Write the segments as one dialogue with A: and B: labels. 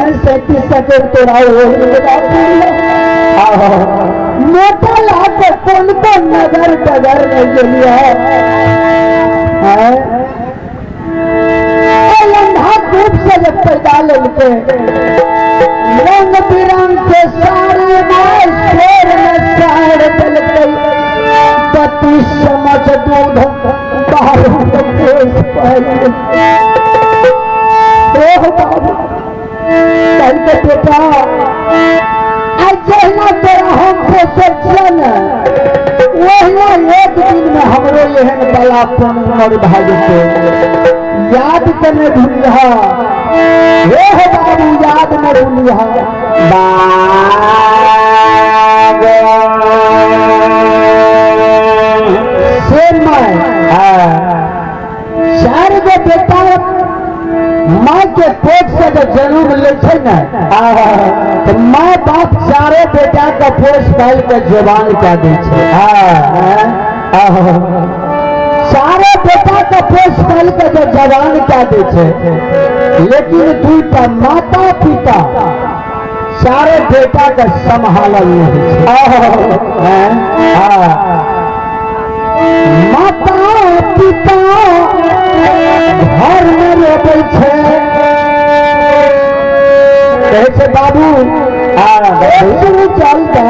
A: 37 second तोरा हो मोटा लाके कोन कोन नगर डगर नहीं गेलियो हैं अंधा धूप से जब पैदा लेलके रंग बिरंग के साड़ी में शेर में साड़ देलके 32 चम्मच दूध बाबू के केस पहले ओह बाबू कहते बेटा आज जहिना तोरा हम पोसै छियै ने ओहिना एक दिन में हमरो एहन बलापन उमर भए जेतै। याद के नहीं भूलिहा हे हो बाबू, याद नहीं भूलिहा। से मैं चार गो बेटा माँ के कोख से जब जन्म ले छै ने तो माँ बाप चारे बेटा के पोस पाल के जवान कह दै छै। चारे बेटा के पोस पाल के जब जवान कह दै छै, लेकिन दुईटा माता पिता चारे बेटा के संभालल नहीं छै। माता पिता घर में रोपै छै, कहै छै बाबू एक चलता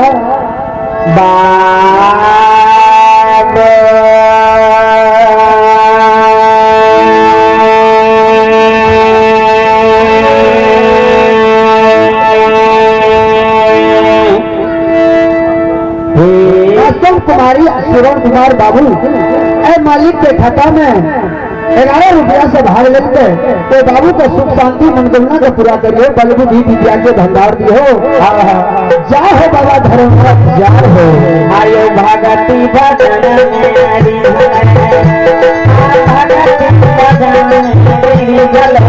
A: असम कुमारी शिवम कुमार बाबू ए मालिक के खाता में 11 रुपया से भाग लेते तो बाबू को सुख शांति मनोकामना को पूरा करियो, बल बुद्धि विद्या के भंडार दियो। जय हो बाबा धर्मनाथ, जय हो।
B: आयो भगती भजन मेरी भगती भजन मेरी जले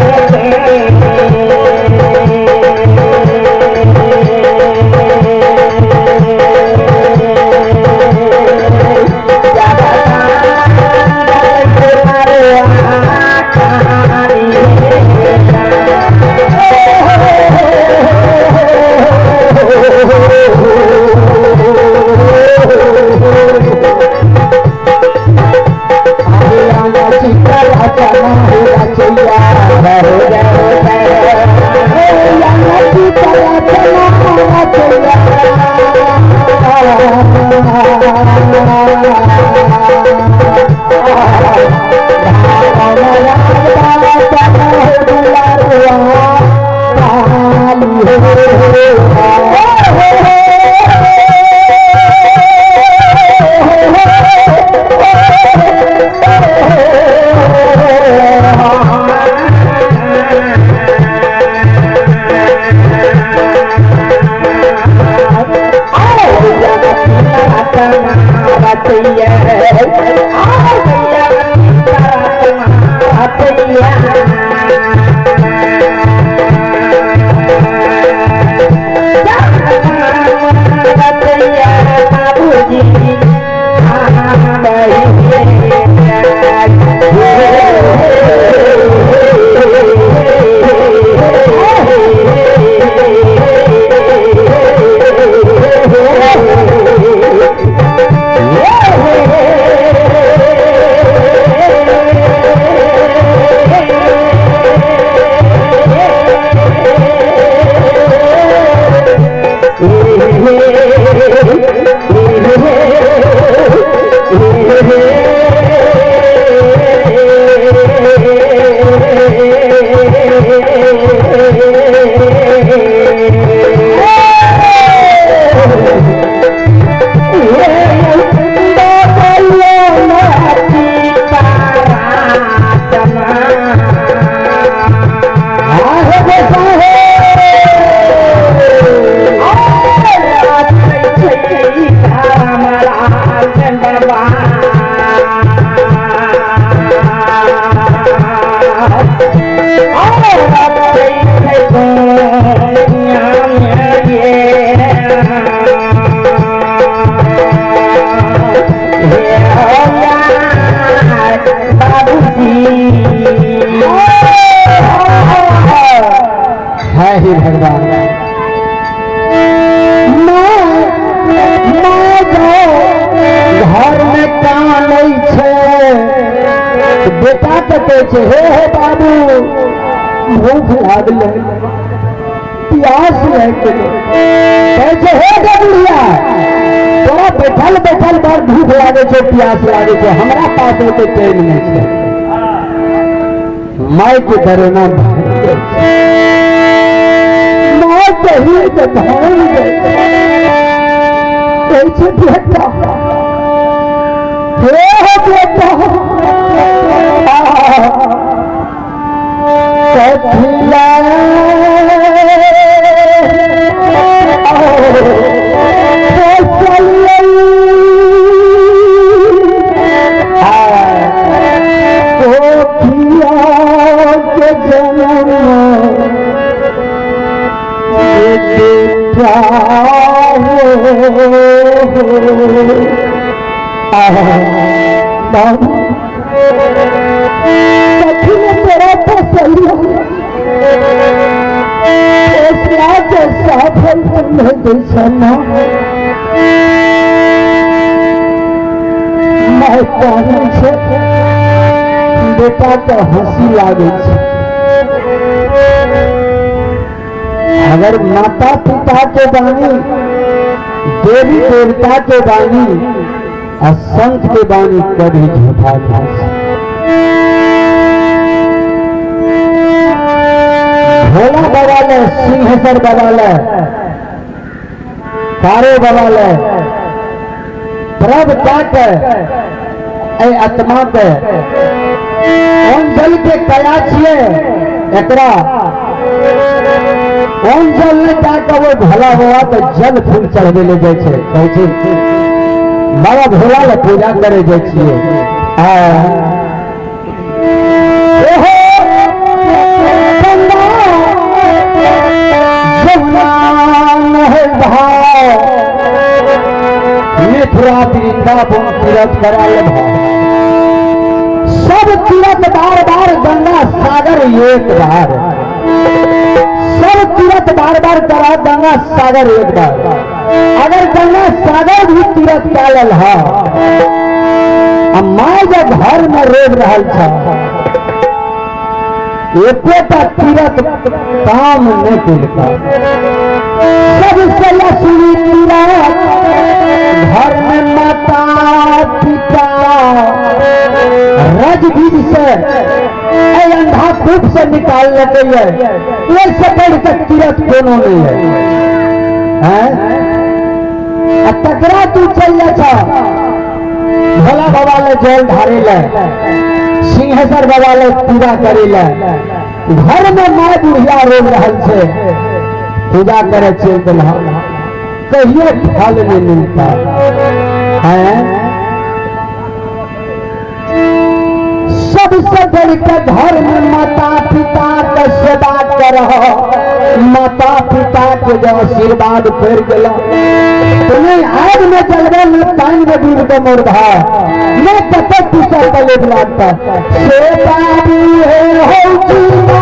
A: है ही भगवान। बेटा के कहै छै, हे हे बाबू, भूख लागलै, प्यास लागि गेलै। कहै छै, हे गे बुढ़िया, तोरा बैठल बैठल बड़ भूख लागै छै, प्यास लागै छै, हमरा पास ओते टाइम नहि छै। माय के डरेना भागि जाइ छै, माय के ही के भागि जाइ छै। कहै छै, बेटा, हे हे बेटा, कथिला के जन्म बेटा बाबू, कथी तोरा फसलिया फसला के साफल नहीं दै छै ना। माय कहै छै, बेटा के हंसी लागै छै। अगर माता पिता के बानी, देवी देवता के बानी और संत के बानी कभी झूठा नहीं। भोला बाबा ले, सिंहेश्वर बाबा ले, कारो बाबा ले, प्रभ के ए आत्मा के कोन जल के कया छिए एकरा, कोन जल ने जाके वो भोला बाबा तो जल फूल चढ़बे ले जाइ छै। कहै छै बाबा भोला ले पूजा करे जाइ छिए। ओहो गंगा जमुना नहर भाव, मिथुरा वृंदावन तीरथ करा ले भाव, सब तीरथ बार बार, गंगा सागर एक बार। सब तीरथ बार बार करा, गंगा सागर एक बार। अगर गंगा सागर भी तीरथ कल है, आ माय जब घर में रोज रहल छ, एकोटा तीरथ काम नहीं केलका। सबसे असली तीरथ घर में माता पिता रज बीज से ए अंधा कूप से निकाल लेते है, ओहिसे बढ़कर तीरथ कोनो नहीं है। हैं? आ तकरा तू चल जा छ भोला बाबा ले जल ढारे ले, सिंहेश्वर बाबा ले पूजा करे ले, घर में माय बुढ़िया रोज रहल छै, पूजा करे चलि देलह, कहियो फल नहीं मिलता है। सबसे बढ़कर घर में माता पिता के सेवा करह, माता पिता के जब आशीर्वाद पड़ गया तो नहीं आग में जलवे, नहीं पानी में डूब के मुर्दा, नहीं कतौ दूसर तलेब लगता। से बाबू हे हो जीवा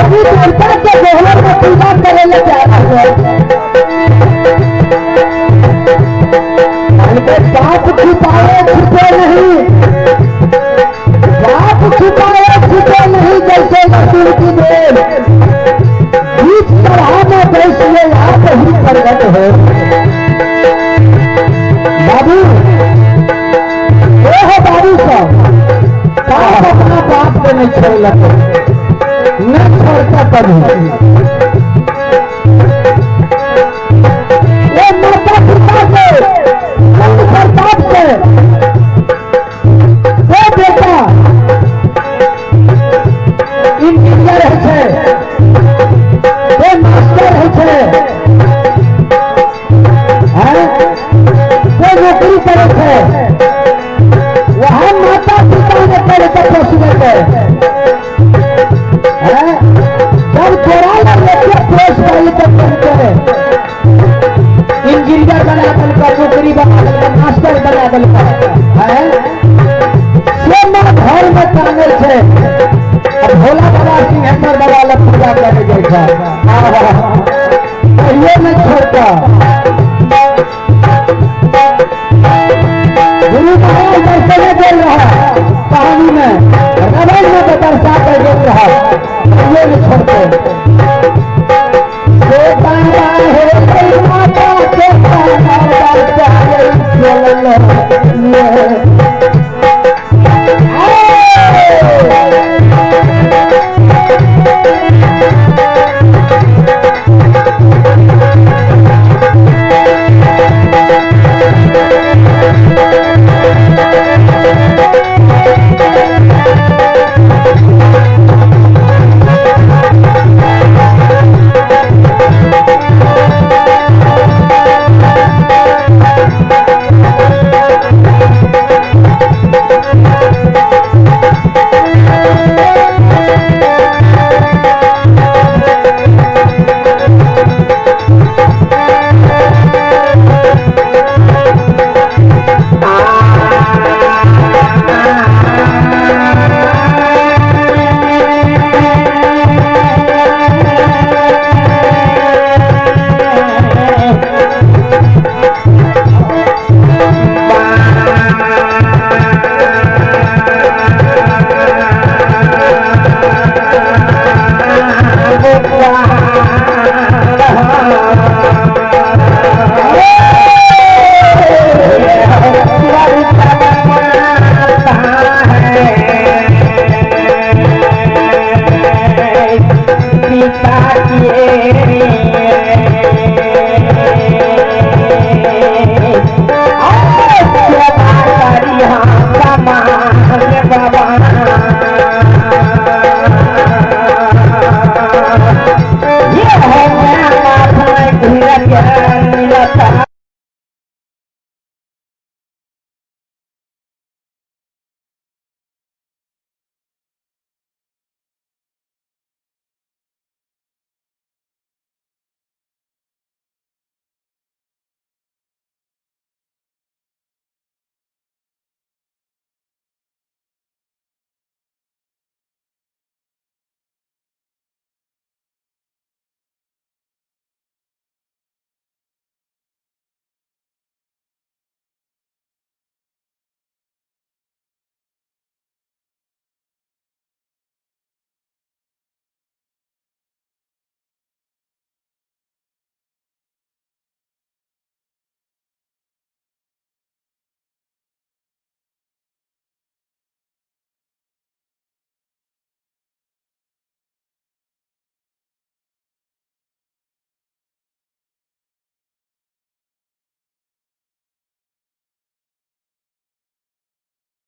A: देवता के गोहर में पूजा करे ले जा रहा है। बाप छुपाए छुपे नहीं, बाप छुपाए छुपे नहीं, जैसे लसूर की बेल बीच सभा में बैठिए आप ही प्रकट हो। बाबू छै से बेटा इंजीनियर होइ छै, से मास्टर होइ छै, हैं? से नौकरी करै छै। वहाँ माता पिता ने करे तऽ पोसबेतै, हैं? जब तोरा लग एते पोस पाई तऽ करतै, इंजीनियर बना देलकै, नौकरी बना देलकै, मास्टर बना देलकै, हैं? से माँ घर में कानै छै आ भोला बाबा सिंहेश्वर बाबा लग पूजा करे जाइ छै। आहा, कहियो नहि छोड़ता। गुरु महाराज दर्शन गेल रहा कहानी में, रामायण में तो दर्शा के गेल रहा, कहियो नहीं छोड़ते। से बाबा हे।